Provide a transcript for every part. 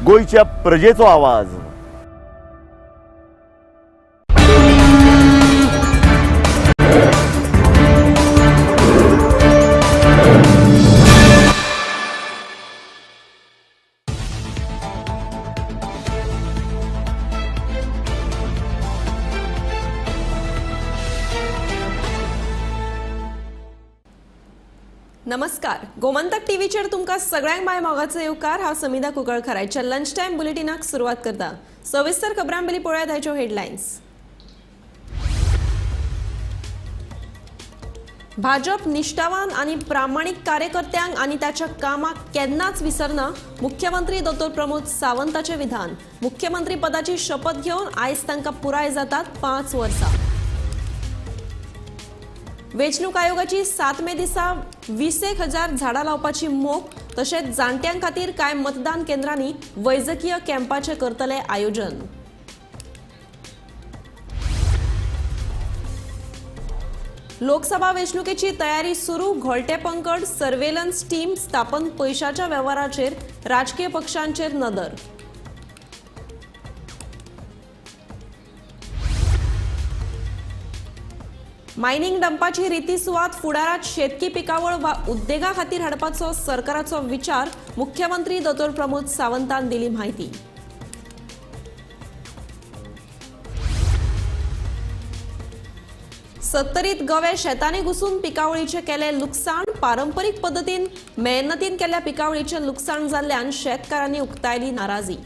गोंयच्या प्रजेचो आवाज. नमस्कार, गोमंतक टीव्हीचेर तुमकां सगळ्यांक माय मोगाचो येवकार. हांव समिधा कुंकळकर. आयच्या लंच टायम बुलेटिनाक सुरवात करता. सविस्तर खबरां पयलीं पळोवया आयच्यो हेडलायन्स. भाजप निश्ठावान आनी प्रामाणीक कार्यकर्त्यांक आनी ताच्या कामाक केन्नाच विसरना, मुख्यमंत्री दोतोर प्रमोद सावंताचें विधान. मुख्यमंत्री पदाची शपथ घेवन आयज तांकां पुराय जातात 5 वर्सां. वेंचणूक आयोगाची 7 मे दिसा 20,000 झाडां लावपाची मोख, तशेंच जाणट्यां खातीर कांय मतदान केंद्रांनी वैजकीय कॅम्पाचें करतले आयोजन. लोकसभा वेंचणुकेची तयारी सुरू. घोळटे पंगड सर्वेलन्स टीम स्थापन. पयशाच्या वेव्हाराचेर राजकीय पक्षांचेर नदर. मायनिंग डंपाची रिती सुवात फुडारात शेतकी पिकावळ वा उद्देगा खातीर हाडपाचो सरकाराचो विचार, मुख्यमंत्री दोतोर प्रमोद सावंतान दिली म्हायती. सत्तरीत गवे शेतांनी घुसून पिकावळीचें केलें लुकसाण. पारंपरीक पद्दतीन मेहनतीन केल्ल्या पिकावळीचें लुकसाण जाल्ल्यान शेतकारांनी उक्तायली नाराजी.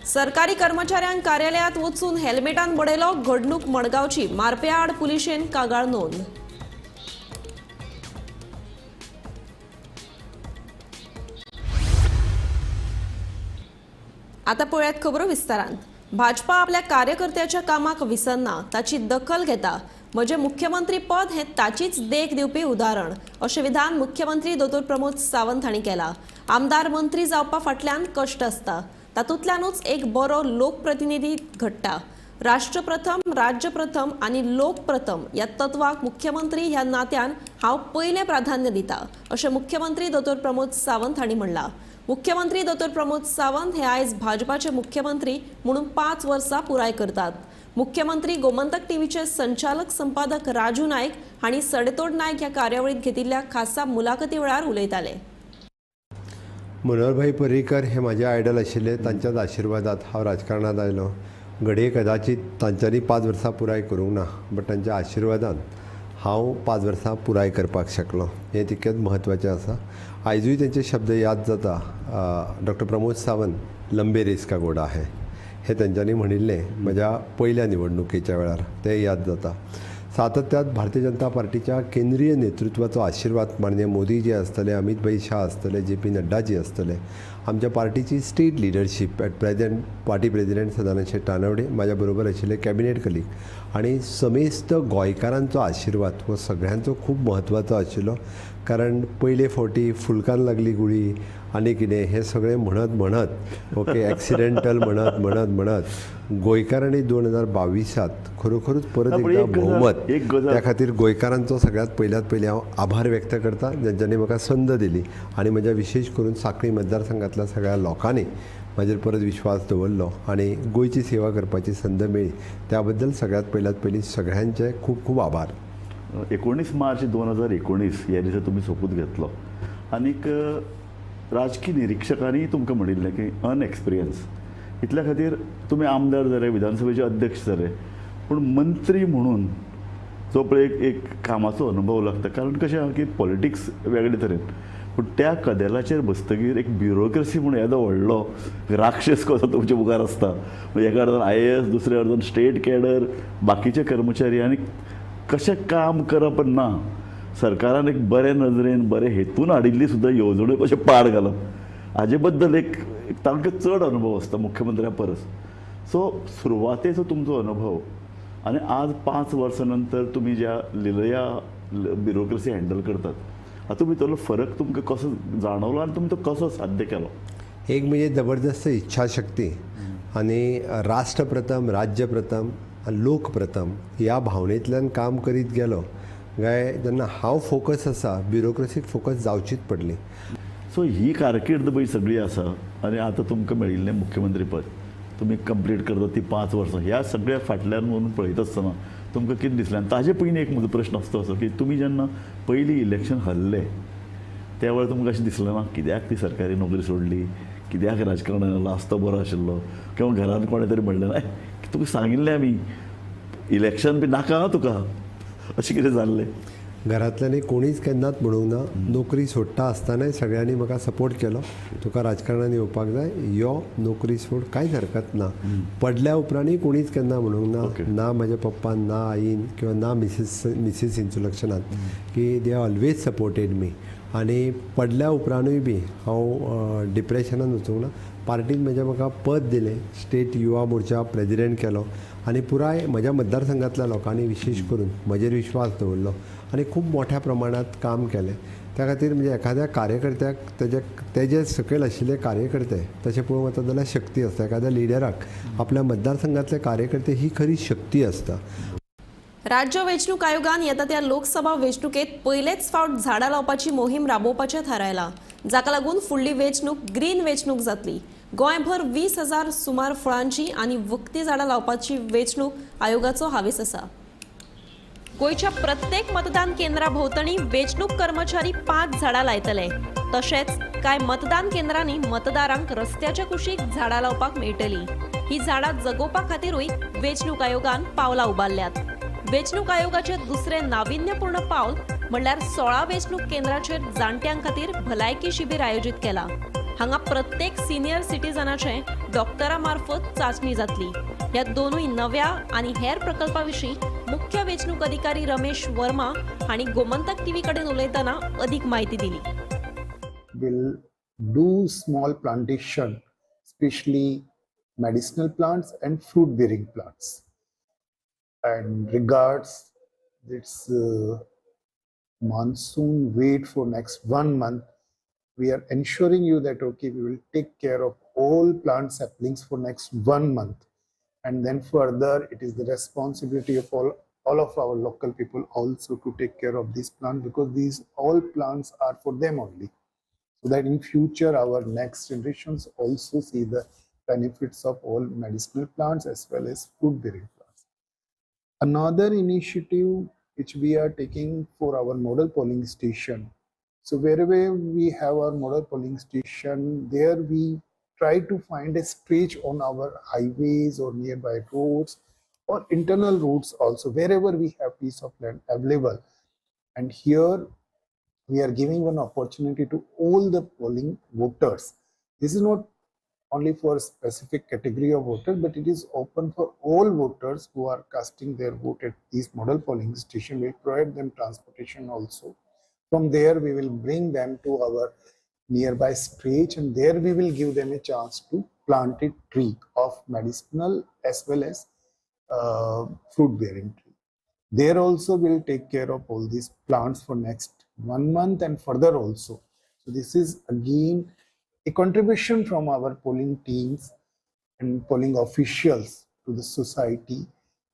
सरकारी कर्मचाऱ्यांक कार्यालयात वचून हेल्मेटान बडयलो. घडणूक मडगांवची. मारप्या आड पुलिशेन कागाळ नोंद. आता पळयात खबरो विस्तारान. भाजपा आपल्या कार्यकर्त्याच्या कामाक विसरना, ताची दखल घेता. म्हजें मुख्यमंत्री पद हें ताचीच देख दिवपी उदाहरण, अशें विधान मुख्यमंत्री दोतोर प्रमोद सावंत हांणी केलां. आमदार मंत्री जावपा फाटल्यान कश्ट आसता, तातूंतल्यानूच एक बरो लोकप्रतिनिधी घडटा. राष्ट्रप्रथम, राज्यप्रथम आनी लोकप्रथम ह्या तत्वाक मुख्यमंत्री ह्या नात्यान हांव पयलें प्राधान्य दिता, अशें मुख्यमंत्री दोतोर प्रमोद सावंत हांणी म्हणलां. मुख्यमंत्री दोतोर प्रमोद सावंत हे आयज भाजपाचे मुख्यमंत्री म्हणून 5 वर्सां पुराय करतात. मुख्यमंत्री गोमंतक टीव्हीचे संचालक संपादक राजू नायक हांणी सडेतोड नायक ह्या कार्यावळीत घेतिल्ल्या खासा मुलाखती वेळार उलयताले. मनोहरभाई पर्रीकर हे म्हाजे आयडल आशिल्ले. तांच्याच आशिर्वादात हांव राजकारणांत आयलो. घडये कदाचीत तांच्यांनी 5 वर्सां पुराय करूंक ना, बट तांच्या आशिर्वादान हांव 5 वर्सां पुराय करपाक शकलो, हें तितकेंच म्हत्वाचें आसा. आयजूय तांचे शब्द याद जाता. डॉक्टर प्रमोद सावंत लंबे रेस का घोडा है, हें तांच्यांनी म्हणिल्लें म्हज्या पयल्या निवडणुकेच्या वेळार, तें याद जाता. सातत्यात भारतीय जनता पार्टीच्या केंद्रीय नेतृत्वाचो आशिर्वाद माननीय मोदीजी आसतले, अमित भाई शाह आसतले, जे पी नड्डाजी आसतले, आमच्या पार्टीची state leadership at present party president Sadanand Shet Tanavade, म्हाज्या बरोबर आशिल्ले कॅबिनेट कलीग आनी समेस्त गोंयकारांचो आशिर्वाद हो सगळ्यांचो खूब म्हत्वाचो आशिल्लो. कारण पयले फावटी फुलकान लागली गुळी आनी कितें हें सगळें म्हणत म्हणत, ओके, एक्सिडेंटल म्हणत म्हणत म्हणत गोंयकारांनी 2022 खरोखरूच परत एकदा भोवमत, त्या खातीर गोंयकारांचो सगळ्यांत पयल्यात पयलीं हांव आभार व्यक्त करता, ज्यांच्यांनी म्हाका संद दिली आनी म्हज्या विशेश करून सांखळी मतदारसंघांतल्या सगळ्या लोकांनी म्हाजेर परत विश्वास दवरलो आनी गोंयची सेवा करपाची संद मेळ्ळी, त्या बद्दल सगळ्यांत पयल्यात पयलीं सगळ्यांचे खूब खूब आभार. 19 मार्च 2019 ह्या दिसा तुमी सोपूत घेतलो आनीक राजकीय निरिक्षकांनी तुमकां म्हणिल्लें की अनएक्सपिरियन्स, इतल्या खातीर तुमी आमदार जाले, विधानसभेचे अध्यक्ष जाले, पूण मंत्री म्हणून जो पळय एक कामाचो अनुभव लागता. कारण कशें आहा की पॉलिटिक्स वेगळे तरेन, पूण त्या कदेलाचेर बसतगीर एक ब्युरोक्रेसी म्हूण येदो व्हडलो राक्षस कसो तुमच्या मुखार आसता. एका अर्दान IAS, दुसऱ्या अर्दान स्टेट कॅडर, बाकीचे कर्मचारी, आनी कशें काम करप ना, सरकारान एक बरे नदरेन बरे हेतून हाडिल्ली सुद्दां येवजण्यो कशें पाड घालप हाजे बद्दल एक तांकां चड अनुभव आसता मुख्यमंत्र्या परस. सो सुरवातेचो तुमचो अनुभव आनी आज 5 वर्सां नंतर तुमी ज्या लिलया ब्युरोक्रेसी हँडल करतात, हातूंत भितरलो फरक तुमकां कसो जाणवलो आनी तुमी तो कसो साध्य केलो? एक म्हणजे जबरदस्त इच्छाशक्ती आनी राष्ट्रप्रथम, राज्यप्रथम, लोकप्रथम ह्या भावनेंतल्यान काम करीत गेलो काय जेन्ना हांव फोकस आसा ब्युरोक्रेसीक फोकस जावचीच पडली. सो ही कारकीर्द पळय सगळी आसा आनी आतां तुमकां मेळिल्लें मुख्यमंत्रीपद तुमी कंप्लीट करता ती 5 वर्सां, ह्या सगळ्या फाटल्यान म्हणून पळयता आसतना तुमकां कितें दिसलें? आनी ताजे पयलीं एक म्हजो प्रश्न आसता असो की तुमी जेन्ना पयलीं इलेक्शन हरले त्या वेळार तुमकां अशें दिसलें ना कित्याक ती सरकारी नोकरी सोडली, कित्याक राजकारणान आयलो, आसतो बरो आशिल्लो, किंवा घरान कोणें तरी म्हणलें ना तुका सांगिल्लें आमी इलेक्शन बी नाका तुका, अशें कितें जाल्लें? घरांतल्यांनी कोणीच केन्नाच म्हणूंक ना. नोकरी सोडटा आसतनाय सगळ्यांनी म्हाका सपोर्ट केलो, तुका राजकारणान येवपाक जाय, यो नोकरी सोड, कांयच हरकत ना. पडल्या उपरांतूय कोणीच केन्ना म्हणूंक ना, ना म्हज्या पप्पान, ना आईन किंवा ना मिसीस इंसुलक्षणान, की they always supported मी. आनी पडल्या उपरांतूय बी हांव डिप्रेशनान वचूंक ना. पार्टीन म्हज्या म्हाका पद दिलें, स्टेट युवा मोर्चा प्रेजिडेंट केलो आनी पुराय म्हज्या मतदारसंघांतल्या लोकांनी विशेश करून म्हजेर विश्वास दवरलो आनी खूब मोठ्या प्रमाणांत काम केलें. त्या खातीर म्हणजे एखाद्या कार्यकर्त्याक तेजे सकयल आशिल्ले कार्यकर्ते तशें पळोवंक वता जाल्यार शक्ती आसता, एखाद्या लिडराक आपल्या मतदारसंघांतले कार्यकर्ते ही खरी शक्ती आसता. राज्य वेंचणूक आयोगान येता त्या लोकसभा वेंचणुकेत पयलेच फावट झाडां लावपाची मोहीम राबोवपाचें थारायलां, जाका लागून फुडली वेंचणूक ग्रीन वेंचणूक जातली. गोंयभर 20,000 सुमार फळांची आनी वखदी झाडां लावपाची वेंचणूक आयोगाचो हावेस आसा. गोंयच्या प्रत्येक मतदान केंद्रा भोंवतणी वेंचणूक कर्मचारी 5 झाडां लायतले. तशेंच कांय मतदान केंद्रांनी मतदारांक रस्त्याच्या कुशीक झाडां लावपाक मेळटली. ही झाडां जगोवपा खातीरूय वेंचणूक आयोगान पावलां उबारल्यात. वेंचणूक आयोगाचें दुसरें नाविन्यपूर्ण पावल म्हणल्यार 16 वेंचणूक केंद्राचेर जाणट्यां खातीर भलायकी शिबीर आयोजीत केलां. हांगा प्रत्येक सिनियर सिटीजनाचे डॉक्टरा मार्फत चांचणी जातली. ह्या दोनूय नव्या आनी हेर प्रकल्पा विशीं मुख्य वेंचणूक अधिकारी रमेश वर्मा हांणी गोमंतक टीव्ही कडेन उलयतना अधिक माहिती दिली. Will do small plantation, especially medicinal plants and fruit bearing plants. And regards this monsoon wait for next 1 month, we are ensuring you that okay, we will take care of all plant saplings for next 1 month, and then further it is the responsibility of all of our local people also to take care of these plants, because these all plants are for them only, so that in future our next generations also see the benefits of all medicinal plants as well as fruit bearing plants. Another initiative which we are taking for our model polling station. So wherever we have our model polling station, there we try to find a stretch on our highways or nearby roads or internal roads also, wherever we have piece of land available. And here we are giving one opportunity to all the polling voters. This is not only for a specific category of voters, but it is open for all voters who are casting their vote at these model polling station. We provide them transportation also. From there, we will bring them to our nearby stretch, and there we will give them a chance to plant a tree of medicinal as well as fruit bearing tree. There also we will take care of all these plants for next 1 month and further also. So this is again a contribution from our polling teams and polling officials to the society.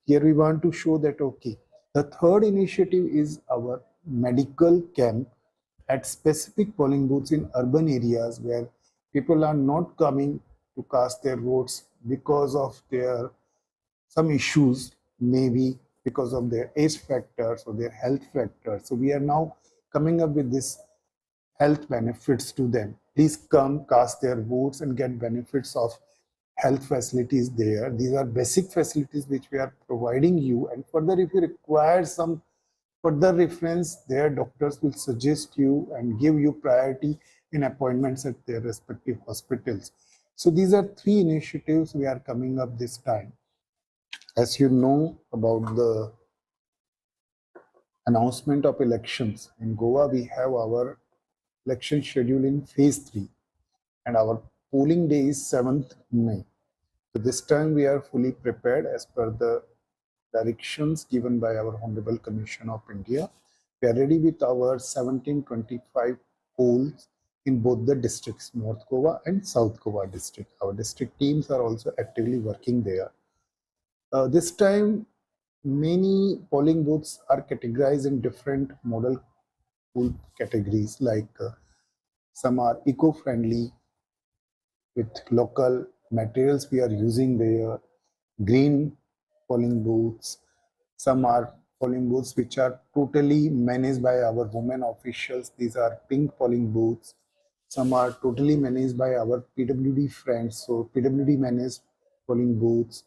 Here we want to show that okay. The third initiative is our medical camp at specific polling booths in urban areas where people are not coming to cast their votes because of their some issues, maybe because of their age factors or their health factors. So we are now coming up with this health benefits to them. Please come cast their votes and get benefits of health facilities there. These are basic facilities which we are providing you, and further if you require some further reference, their doctors will suggest you and give you priority in appointments at their respective hospitals. So these are three initiatives we are coming up this time. As you know about the announcement of elections in Goa, we have our election schedule in phase 3 and our polling day is 7th May. So this time we are fully prepared as per the directions given by our Honorable Commission of India. We are ready with our 1725 polls in both the districts, North Goa and South Goa district. Our district teams are also actively working there. This time, Many polling booths are categorized in different model pool categories, like some are eco-friendly with local materials we are using there, green polling booths. Some are polling booths which are totally managed by our women officials. These are pink polling booths. Some are totally managed by our PWD friends, so PWD managed polling booths.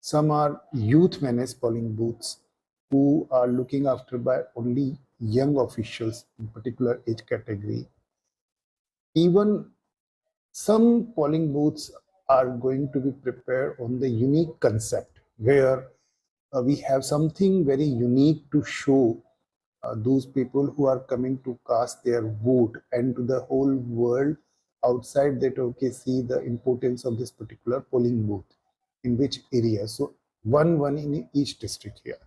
Some are youth managed polling booths who are looking after by only young officials in particular age category. Even some polling booths are going to be prepared on the unique concept where we have something very unique to show those people who are coming to cast their vote, and to the whole world outside that, okay, see the importance of this particular polling booth in which area. So one in each district here.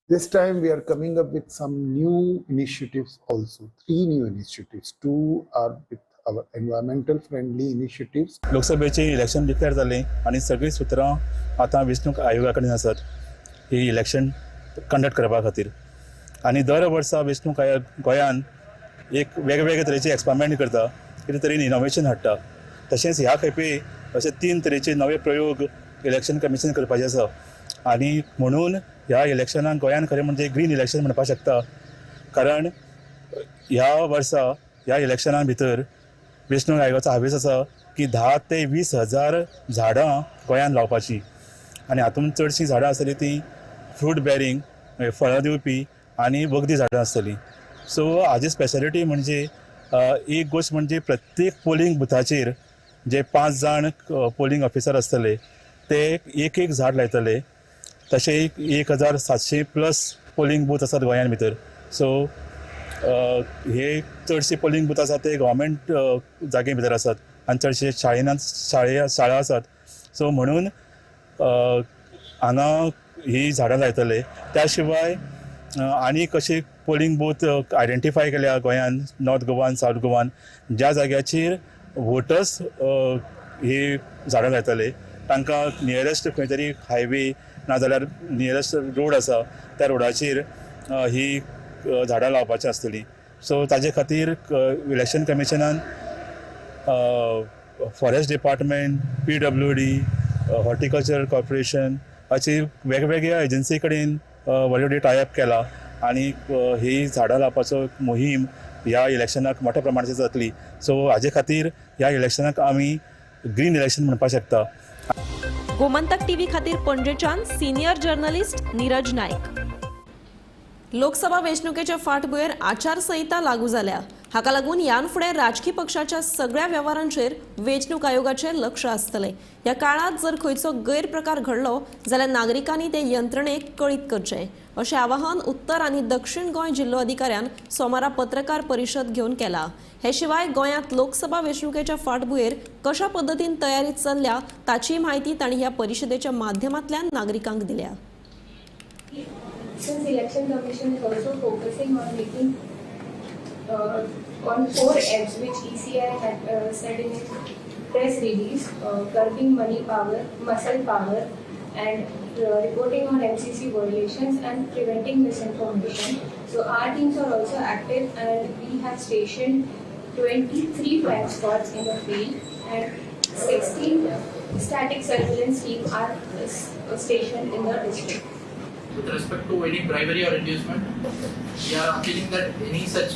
This time we are coming up with some new initiatives also, 3 new initiatives. 2 are with our environmental friendly initiatives. लोकसभेचे election declare जालें आनी सगळीं सुत्रां आतां वेंचणूक आयोगा कडेन आसात ही इलेक्शन कंडक्ट करपा खातीर. आनी दर वर्सा वेंचणूक आयोग गोंयान एक वेगवेगळे तरेचे एक्सपेरिमेंट करता, कितें तरेन इनोवेशन हाडटा. तशेंच ह्या खेपे अशे 3 तरेचे नवे प्रयोग इलेक्शन कमिशन करपाचें आसा आनी म्हणून ह्या इलेक्शनाक गोंयान खरें म्हणजे ग्रीन इलेक्शन म्हणपाक शकता, कारण ह्या वर्सा ह्या इलेक्शना भितर वेंचणूक आयोगाचो हावेस आसा की 10 ते 20 हजार झाडां गोंयान लावपाची आनी हातूंत चडशीं झाडां आसतलीं तीं फ्रूट बेरींग, फळां दिवपी आनी वखदी झाडां आसतलीं. सो हाजी स्पेशलिटी म्हणजे एक गोश्ट म्हणजे प्रत्येक पोलिंग बुथाचेर जे 5 जाण पोलिंग ऑफिसर आसतले ते एक एक झाड लायतले. तशें 1700 प्लस पोलिंग बूथ आसात गोंयान भितर. सो हे चडशे पोलिंग बूथ आसात ते गव्हर्मेंट जागे भितर आसात आनी चडशे शाळा आसात. सो म्हणून हांगा ही झाडां लायतले. त्या शिवाय आनी कशे पोलिंग बूथ आयडेंटिफाय केल्या गोंयान, नॉर्थ गोवान, सावथ गोवान, ज्या जाग्याचेर वोटर्स ही झाडां लायतले तांकां नियरेस्ट खंय तरी हायवे नाजाल्यार नियरेस्ट रोड आसा त्या रोडाचेर ही झाडां लावपाची आसतली. सो ताजे खातीर election कमिशनान forest department, PWD, horticulture corporation अशी वेगवेगळ्या एजन्सी कडेन व्हडले टायअप केला आनी ही झाडां लावपाचो मोहीम ह्या इलेक्शनाक मोठ्या प्रमाणाचेर जातली. सो हाजे खातीर ह्या इलेक्शनाक आमी ग्रीन इलेक्शन म्हणपाक शकता. गोमंतक टीव्ही खातीर पणजेच्यान सिनियर जर्नलिस्ट नीरज नायक. लोकसभा वेंचणुकेच्या फाटभुंयेर आचारसंहिता लागू जाल्या. हाका लागून ह्यान फुडें राजकी पक्षाच्या सगळ्या वेव्हारांचेर वेंचणूक आयोगाचें लक्ष आसतलें. ह्या काळांत जर खंयचो गैरप्रकार घडलो जाल्यार नागरिकांनी ते यंत्रणेक कळीत करचें, अशें आवाहन उत्तर आनी दक्षिण गोंय जिल्लो अधिकाऱ्यान सोमारा पत्रकार परिशद घेवन केला. हे शिवाय गोंयांत लोकसभा वेंचणुकेच्या फाटभुंयेर कशा पद्दतीन तयारी चल्ल्या ताची म्हायती तांणी ह्या परिशदेच्या माध्यमांतल्यान नागरिकांक दिल्या. Since Election Commission is also focusing on making on 4 F's which ECI had said in its press release, curbing money power, muscle power, and reporting on MCC violations and preventing misinformation. So our teams are also active, and we have stationed 23 flying squads in the field and 16 static surveillance team are stationed in the district. With respect to any bribery or inducement, we are appealing that any such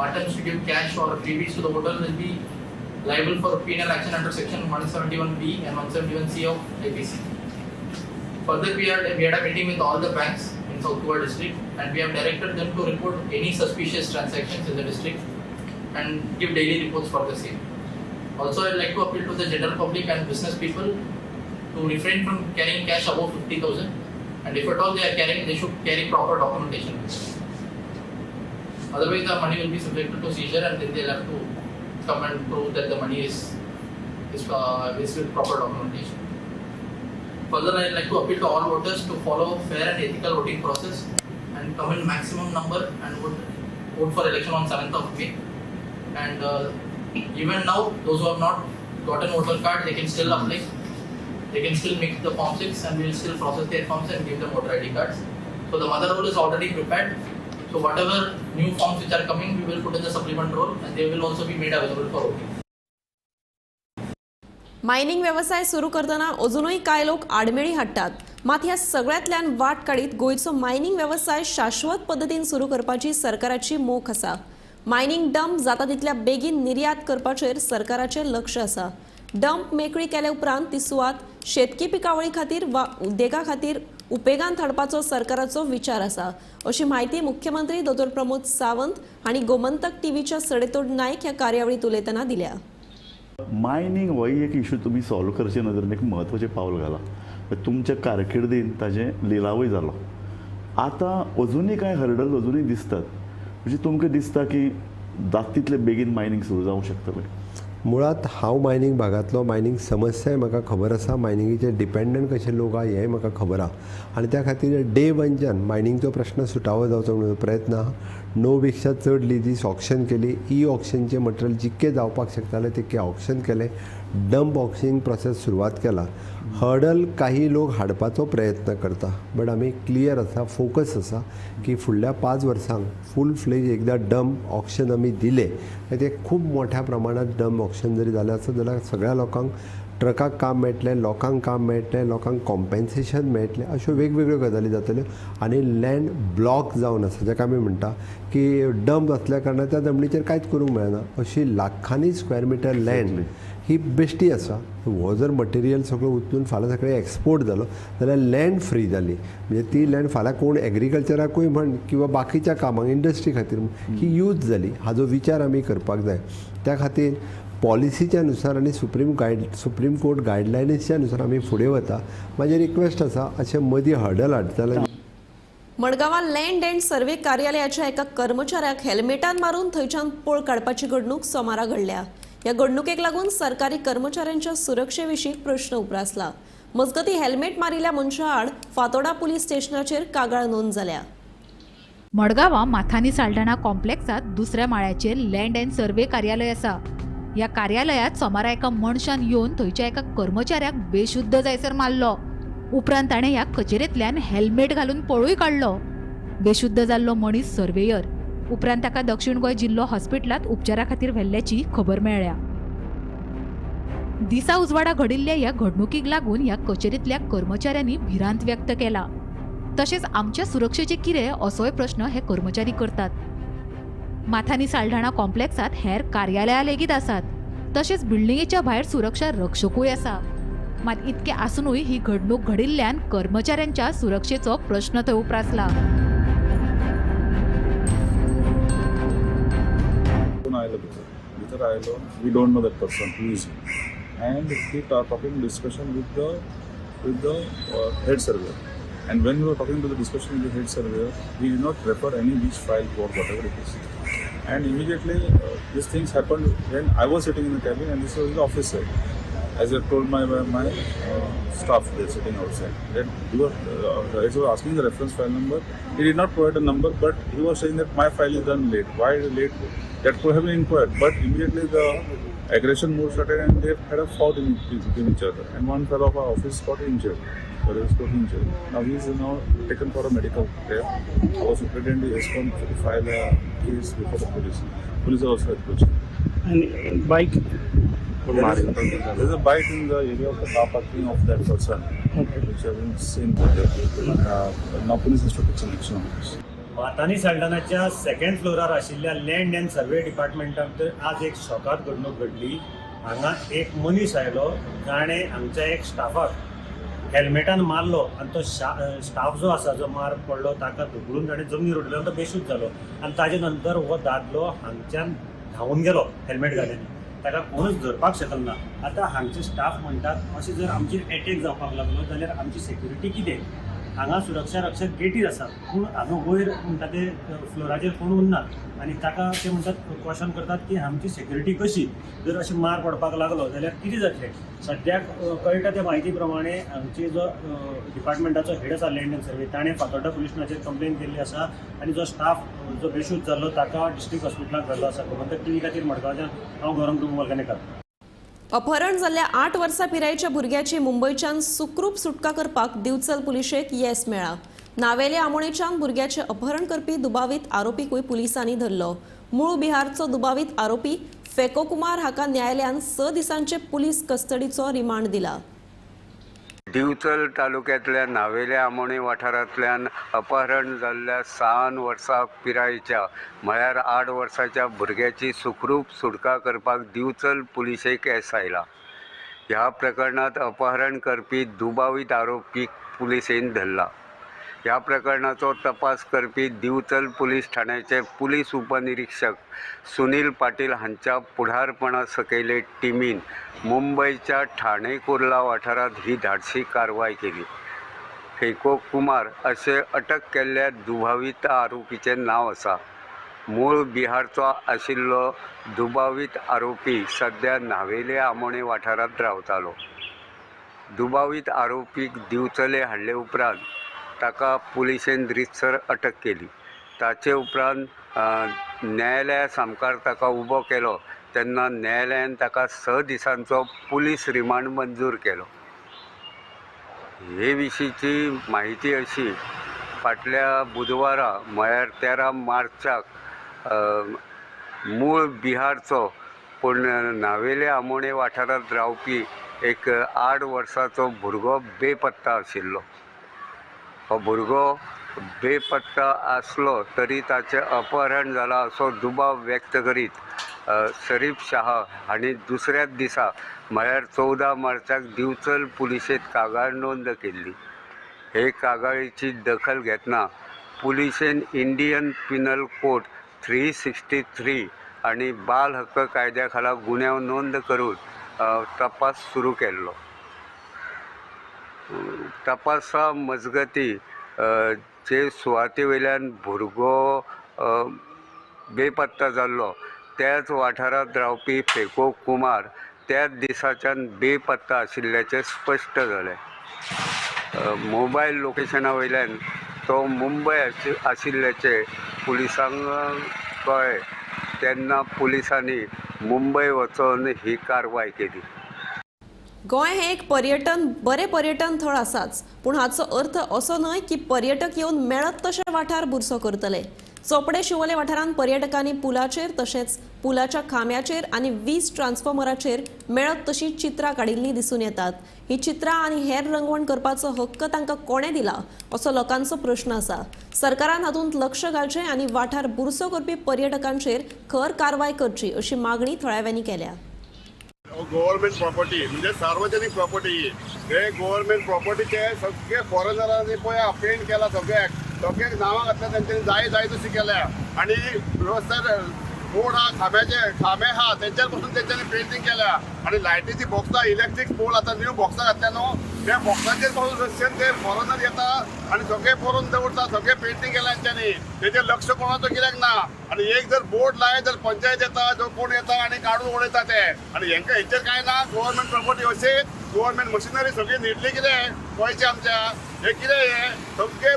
attempts to give cash or freebies to the voter will be liable for penal action under section 171B and 171C of IPC. Further, we had a meeting with all the banks in South Goa district, and we have directed them to report any suspicious transactions in the district and give daily reports for the same. Also, I would like to appeal to the general public and business people to refrain from carrying cash above 50,000. And if at all they are carrying, they should carry proper documentation. Otherwise, the money will be subjected to seizure, and then they'll have to come and prove that the money is with proper documentation. Further, I would like to appeal to all voters to follow fair and ethical voting process and come in maximum number and vote for election on 7th of May. And even now, those who have not gotten voter card, they can still apply. They can still make the Form 6 and we will still process their forms and give them voter ID cards. So the mother roll is already prepared. So whatever new forms which are coming, we will put in the supplement roll and they will also be made available for voting. Mining वेवसाय सुरू करतना अजुनूय कांय लोक आडमेळी हाडटात. मात ह्या सगळ्यांतल्यान वाट काडीत गोंयचो मायनिंग वेवसाय शाश्वत पद्दतीन सुरू करपाची सरकाराची मोख आसा. मायनिंग डंप जाता तितल्या बेगीन निर्यात करपाचेर सरकाराचें लक्ष आसा. डंप मेकळी केले उपरांत ती सुवात शेतकी पिकावळी खातीर वा उद्देगा खातीर उपेगांत हाडपाचो सरकाराचो विचार आसा, अशी म्हायती मुख्यमंत्री दोतोर प्रमोद सावंत हांणी गोमंतक टीव्हीच्या सडेतोड नायक ह्या कार्यावळींत उलयतना दिल्या. मायनिंग होय एक इशू तुमी सॉल्व करचे नदरेन एक म्हत्वाचें पावल घालां. तुमच्या कारकिर्दीन ताजें लिलावूय जालो. आतां अजुनूय कांय हर्डल अजुनूय दिसतात, म्हणजे तुमकां दिसता की जाता तितले बेगीन मायनिंग सुरू जावंक शकतलें? मुळांत हांव मायनिंग भागांतलो, मायनिंग समस्याय म्हाका खबर आसा, मायनिंगेचेर डिपेंडंट कशे लोक आहा हेंय म्हाका खबर आहा आनी त्या खातीर डे वनच्यान मायनिंगचो प्रश्न सुटावो जावचो म्हणून प्रयत्न आहा. 9 पेक्षा चड लिजीस ऑक्शन केली, ई ऑक्शनचें मटेरियल जितकें जावपाक शकतालें तितकें ऑक्शन केलें, डंप ऑक्शनिंग प्रोसेस सुरवात केला. हर्डल काही लोक हाडपाचो प्रयत्न करता, बट आमी क्लियर आसा, फोकस आसा की फुडल्या 5 वर्सांक फूल फ्लेज एकदां डंप ऑक्शन आमी दिलें ते खूब मोठ्या प्रमाणात डंप ऑक्शन जरी जालें आसत जाल्यार सगळ्या लोकांक ट्रकाक काम मेळटलें, लोकांक काम मेळटलें, लोकांक कॉम्पेन्सेशन मेळटलें, अश्यो वेगवेगळ्यो गजाली जातल्यो आनी लँड ब्लॉक जावन आसा, जाका आमी म्हणटा की डंप आसल्या कारणान त्या जमनीचेर कांयच करूंक मेळना. अशी लाखांनी स्क्वेअर मिटर लँड ही बेश्टी आसा. हो जर मटेरियल सगळो उचलून फाल्यां सगळें एक्सपोर्ट जालो जाल्यार लँड फ्री जाली, म्हणजे ती लँड फाल्यां कोण एग्रीकल्चराकूय म्हण किंवा बाकीच्या कामांक इंडस्ट्री खातीर ही यूज जाली. हाजो विचार आमी करपाक जाय. त्या खातीर पॉलिसीच्या नुसार आनी सुप्रीम कोर्ट गायडलायन्सच्या नुसार आमी फुडें वता. म्हाजें रिक्वेस्ट आसा अशें मदीं हर्डल हाडटले. मडगांवां लँड अँड सर्वे कार्यालयाच्या एका कर्मचाऱ्याक हेल्मेटान मारून थंयच्यान पळ काडपाची घडणूक सोमारा घडल्या. ह्या घडणुकेक लागून सरकारी कर्मचाऱ्यांच्या सुरक्षे विशीं प्रश्न उप्रासला. मजगतीं हेल्मेट मारिल्ल्या मनशा आड फातोडा पुलीस स्टेशनाचेर कागाळ नोंद जाल्या. मडगांवां माथानी साल्ढाणा कॉम्प्लेक्सांत दुसऱ्या माळ्याचेर लँड अँड सर्वे कार्यालय आसा. ह्या कार्यालयांत सोमारा एका मनशान येवन थंयच्या एका कर्मचाऱ्याक बेशुद्ध जायसर मारलो. उपरांत ताणें ह्या कचेरेंतल्यान हेल्मेट घालून पळूय काडलो. बेशुद्ध जाल्लो मनीस सर्वेयर. उपरांत ताका दक्षिण गोंय जिल्लो हॉस्पिटलांत उपचारा खातीर व्हेल्ल्याची खबर मेळ्ळ्या. दिसा उजवाडा घडिल्ल्या ह्या घडणुकीक लागून ह्या कचेरेंतल्या कर्मचाऱ्यांनी भिरांत व्यक्त केला. तशेंच आमच्या सुरक्षेचे कितें असोय प्रश्न हे कर्मचारी करतात. माथानी साल्ढाणा कॉम्प्लेक्सांत हेर कार्यालयां लेगीत आसात. तशेंच बिल्डिंगेच्या भायर सुरक्षा रक्षकूय आसा. मात इतकें आसुनूय ही घडणूक घडिल्ल्यान कर्मचाऱ्यांच्या सुरक्षेचो प्रश्न थंय उप्रासला. भितर आयलो, we don't know that person who is and he talking discussion with the head surveyor. And when we were talking to the discussion with the head surveyor, he did not refer any which file or whatever it is. And immediately these things happened when I was sitting in the cabin and this was the office side. As I told my staff there sitting outside, that he was asking the reference file number. He did not provide a number, but he was saying that my file is done late. Why late? That could have been inquired. But immediately the aggression mode started and they had a fought in between each other. And one fellow of our office got injured. Now he is now taken for a medical care. Our superintendent has come to file a case before the police. Police are also approaching. And bike? There is a bike in the area of the car parking of that person, okay, which I haven't seen. Now police has to take some action on this. Mathani साल्ढाणाच्या second फ्लोरार आशिल्ल्या land and survey डिपार्टमेंटांत आज एक शॉकात घडणूक घडली. हांगा एक मनीस आयलो जाणें हांगच्या एक स्टाफाक हेल्मेटान मारलो आनी तो स्टाफ जो आसा जो मार पडलो ताका धुकलून ताणें जमनीर उडयलो आनी तो बेशुद्ध जालो आनी ताजे नंतर हो दादलो हांगच्यान धांवून गेलो हेल्मेट घालून. ताका कोणूच धरपाक शकना. आतां हांगचे स्टाफ म्हणटात अशें जर आमचेर एटॅक जावपाक लागलो जाल्यार आमची सेक्युरिटी कितें? हांगा सुरक्षा रक्षक गेटीर आसात पूण हांगा वयर म्हणटा ते फ्लोराचेर कोण उरना आनी ताका ते म्हणटात क्वेश्चन करतात की आमची सेक्युरिटी कशी? जर अशें मार पडपाक लागलो जाल्यार कितें जातलें? सद्याक कळटा त्या म्हायती प्रमाणे हांगचे जो डिपार्टमेंटाचो हेड आसा लँड अँड सर्वे ताणें फातोड्डा पुलीस स्टेशनाचेर कंप्लेन केल्ली आसा आनी जो स्टाफ जो बेशुद्ध जाल्लो ताका डिस्ट्रिक्ट हॉस्पिटलांत व्हेल्लो आसा. गोमंतक टीव्ही खातीर मडगांवच्यान हांव गौरंग प्रभू वालकानेकर. अपहरण जाल्ल्या 8 वर्सां पिरायेच्या भुरग्याची मुंबयच्यान सुखरूप सुटका करपाक दिवचल पुलिशेक येस मेळ्ळां. नावेले आमोणेच्यान भुरग्याचें अपहरण करपी दुबावीत आरोपीकूय पुलिसांनी धरलो. मूळ बिहारचो दुबावीत आरोपी फेको कुमार हाका न्यायालयान 6 दिसांचे पुलीस कस्टडीचो रिमांड दिला. दिवचल तालुक्यांतल्या नावेले आमोणे वाठारांतल्यान अपहरण जाल्ल्या 6 वर्सां पिरायेच्या म्हळ्यार 8 वर्सांच्या भुरग्याची सुखरूप सुटका करपाक दिवचल पुलिशेक येस आयलां. ह्या प्रकरणांत अपहरण करपी दुबावीत आरोपीक पुलिशेन धरला. ह्या प्रकरणाचो तपास करपी दिवचल पुलीस ठाण्याचे पुलीस उपनिरीक्षक सुनील पाटील हांच्या फुडारपणा सकयले टिमीन मुंबयच्या ठाणे कुर्ला वाठारांत ही धाडसी कारवाय केली. फेको कुमार अशें अटक केल्ल्या दुबावीत आरोपीचें नांव आसा. मूळ बिहारचो आशिल्लो दुबावीत आरोपी सद्या नावेले आमोणे वाठारांत रावतालो. दुबावीत आरोपीक दिवचले हाडले उपरांत ताका पुलिशेन रितसर अटक केली. ताचे उपरांत न्यायालया सामकार ताका उबो केलो तेन्ना न्यायालयान ताका 6 दिसांचो पुलीस रिमांड मंजूर केलो. हे विशींची म्हायती अशी, फाटल्या बुधवारा म्हळ्यार 13 मार्चाक मूळ बिहारचो पूण नावेले आमोणे वाठारांत रावपी एक 8 वर्सांचो भुरगो बेपत्ता आशिल्लो. हो भुरगो बेपत्ता आसलो तरी ताचें अपहरण जालां असो दुबाव व्यक्त करीत शरीफ शाह हांणी दुसऱ्याच दिसा म्हळ्यार 14 मार्चाक दिवचल पुलिशेंत कागाळ नोंद केल्ली. हे कागाळीची दखल घेतना पुलिशेन इंडियन पिनल कोड 363 आनी बाल हक्क कायद्या खाला गुन्यांव नोंद करून तपास सुरू केल्लो. तपासा मजगती जे सुवाते वयल्यान भुरगो बेपत्ता जाल्लो त्याच वाठारांत रावपी फेको कुमार त्याच दिसाच्यान बेपत्ता आशिल्ल्याचें स्पश्ट जालें. मोबायल लोकेशना वयल्यान तो मुंबय आशिल्ल्याचें पुलिसांक कळ्ळें तेन्ना पुलिसांनी मुंबय वचून ही कारवाय केली. गोंय हें एक पर्यटन बरें पर्यटन थळ आसाच, पूण हाचो अर्थ असो न्हय की पर्यटक येवन मेळत तशे वाठार बुरसो करतले. चोपडे शिवोले वाठारांत पर्यटकांनी पुलाचेर तशेंच पुलाच्या खांब्याचेर आनी वीज ट्रान्सफॉर्मराचेर मेळत तशी चित्रां काडिल्लीं दिसून येतात. ही चित्रां आनी हेर रंगवण करपाचो हक्क तांकां कोणें दिला असो लोकांचो प्रश्न आसा. सरकारान हातूंत लक्ष घालचें आनी वाठार बुरसो करपी पर्यटकांचेर खर कारवाय करची अशी मागणी थळाव्यांनी केल्या. गव्हर्नमेंट प्रॉपर्टी म्हणजे सार्वजनिक प्रॉपर्टी ही. हे गव्हर्नमेंट प्रॉपर्टीचे सगळे फॉरेनरांनी पळय पेंट केला, सगळ्याक सगळ्याक नांवां घातल्या तेंच्यांनी, जाय जाय तशी केल्या. आनी रस्त्यार बोर्ड आहा, खांब्याचे खांबे आहा, तेंच्यार पसून तेंच्यांनी पेंटींग केल्या. आनी लायटीची बॉक्सां, इलेक्ट्रीक पोल आतां न्यू बॉक्सां घातल्या न्हू, त्या बॉक्सांचेर पसून रस्त्यान ते फॉरेनर येता आनी सगळे बरोवन दवरता, सगळे पेंटींग केल्या तेंच्यांनी. तेचेर लक्ष कोणाचो कित्याक ना. आनी एक जर बोर्ड लायत जर पंचायत येता, जो कोण येता आनी काडून उडयता ते. आनी हेंकां हेचेर कांय ना. गव्हर्नमेंट प्रॉपर्टी अशेंच गव्हर्नमेंट मशिनरी सगळी न्हिडली कितें गोंयचे आमच्या. हे कितें हे सगळे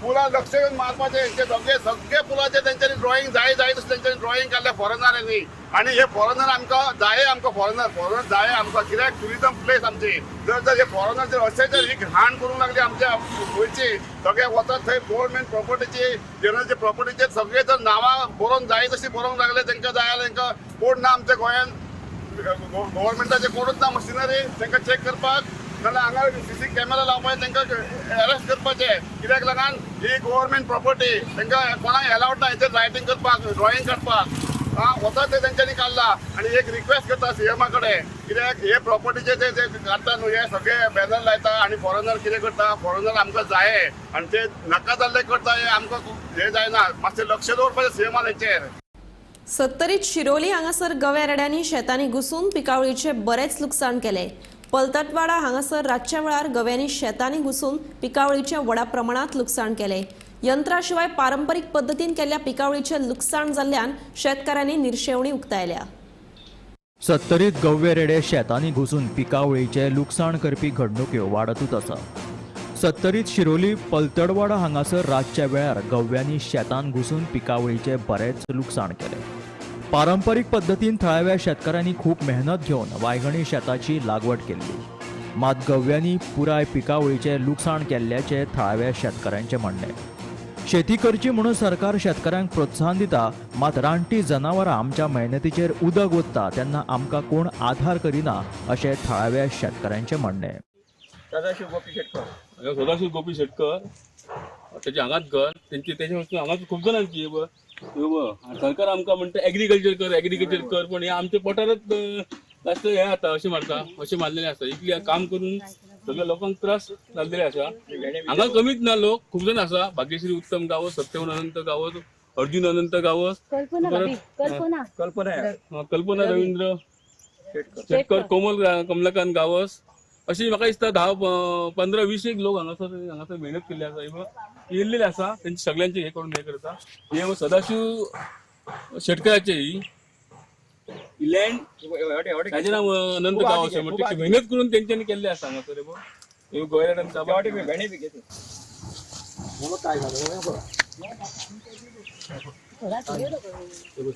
पुलां लक्ष घेवन मारपाचें. हेंचे सगळे सगळे पुलाचे तेंच्यांनी ड्रॉइंग जाय जाय तशें तेंच्यांनी ड्रॉइंग काडल्या फॉरेनरांनी. आनी हे फॉरेनर आमकां जाय, आमकां फॉरेनर फॉरेनर जाय आमकां, कित्याक ट्युरिजम प्लेस आमची. जर जर हे फॉरेनर जर अशें जर ही घाण करूंक लागली आमच्या गोंयची, सगळे वतात थंय गव्हर्नमेंट प्रॉपर्टीची जनरलचे प्रॉपर्टीचेर सगळे जर नांवां बरोवन जाय तशी बरोवंक लागले, तेंकां जाय जाल्यार तेंकां कोण ना आमच्या गोंयान गव्हर्नमेंटाचे कोणूच ना मशिनरी तेंकां चॅक करपाक. नाल्यार हांगा सीसी कॅमेरा लावपाचे, तेंकां अरेस्ट करपाचे. कित्याक लागून ही गव्हर्नमेंट प्रॉपर्टी, तेंकां कोणाक एलावड ना हेचेर रायटींग करपाक, ड्रॉइंग काडपाक. वता ते तेंच्यांनी काडला. आनी एक रिक्वेस्ट करता सीएमा कडेन, कित्याक हे प्रॉपर्टीचे ते काडटा न्हू, हे सगळे बॅनर लायता आनी फॉरेनर कितें करता, फॉरेनर आमकां जाय आनी ते नाका जाल्ले करता, हे आमकां हें जायना. मातशें लक्ष दवरपाचें सीएमान हेचेर. सत्तरीत शिरोली हांगासर गव्या रेड्यांनी शेतांनी घुसून पिकावळीचें बरेंच लुकसाण केलें. पलतटवाडा हांगासर रातच्या वेळार गव्यांनी शेतांनी घुसून पिकावळीचें व्हडा प्रमाणांत लुकसाण केलें. यंत्रा शिवाय पारंपरीक पद्दतीन केल्ल्या पिकावळीचें लुकसाण जाल्ल्यान शेतकारांनी निर्शेवणी उक्तायल्या. सत्तरीत गव्वे रेडे शेतांनी घुसून पिकावळीचें लुकसाण करपी घडणुक्यो वाडतूच आसा. सत्तरीत शिरोली पलतडवाडा हांगासर रातच्या वेळार गव्यांनी शेतांत घुसून पिकावळीचें बरेंच लुकसाण केलें. पारंपरीक पद्दतीन थळाव्या शेतकारांनी खूब मेहनत घेवन वायगणी शेताची लागवड केल्ली, मात गव्यांनी पुराय पिकावळीचें लुकसाण केल्ल्याचें थळाव्या शेतकारांचें म्हणणें. शेती करची म्हणून सरकार शेतकारांक प्रोत्साहन दिता, मात रानटी जनावरां आमच्या मेहनतीचेर उदक ओतता तेन्ना आमकां कोण आधार करिना अशें थळाव्या शेतकारांचें म्हणणें. सदाशिव गोपी शेटकर, सदाशिव गोपी शेटकर तेजे हांगाच घर, तेंचे तेजे वचून हांगाच खूब जाणांची. सरकार आमकां म्हणटा एग्रीकल्चर कर, एग्रीकल्चर कर, पण हे आमच्या पोटारच लास्ट हे जाता अशें मारता, अशें मारलेलें आसा. इतलें काम करून सगळ्या लोकांक त्रास जाल्लेले आसा. हांगा कमीच ना लोक, खूब जाण आसा. भाग्यश्री उत्तम गांवस, सत्यवन अनंत गांवस, अर्जुन अनंत गांवस, कल्पना रवींद्र शेटकर, कोमल कमलाकांत गांवस, अशी म्हाका दिसता 10, 15, 20 एक लोक हांगासर हांगासर मेहनत केल्ली आसा, येयल्लेले आसा. तेंचे सगळ्यांचे हे करून हे करता. हे सदाशिव शेटकराचे ही लँड, ताजें नांव अनंत गांवस, म्हणटा मेहनत करून तेंच्यांनी केल्ले आसा हांगासर. हे गोंयांत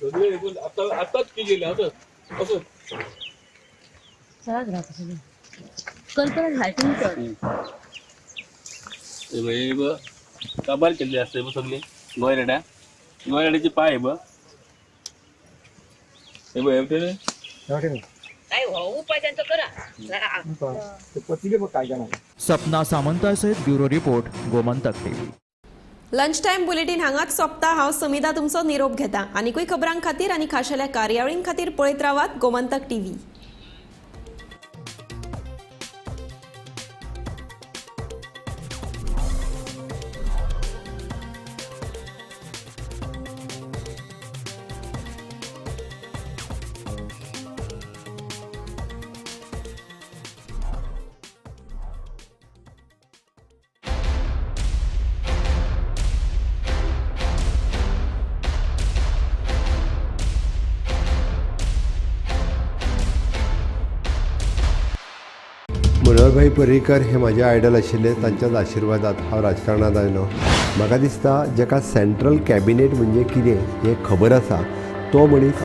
सगळे आतां आतांच की गेले असो असो कल्पना काबार केल्ले आसता सगळे गोंयरेड्या, गोंयरेड्याचे पांय हे सपना सामंता सहित bureau report, Gomantak TV. Lunch time bulletin हांगाच सोंपता. हांव समिता तुमचो निरोप घेता. आनीकूय खबरां खातीर आनी खाशेल्या कार्यावळीं खातीर पळयत रावात गोमंतक टीव्ही. मनोहरभाई पर्रीकर हे म्हजे आयडल आशिल्ले, तांच्याच आशिर्वादात हांव राजकारणांत आयलो. म्हाका दिसता जाका सेंट्रल कॅबिनेट म्हणजे कितें हें खबर आसा तो मनीस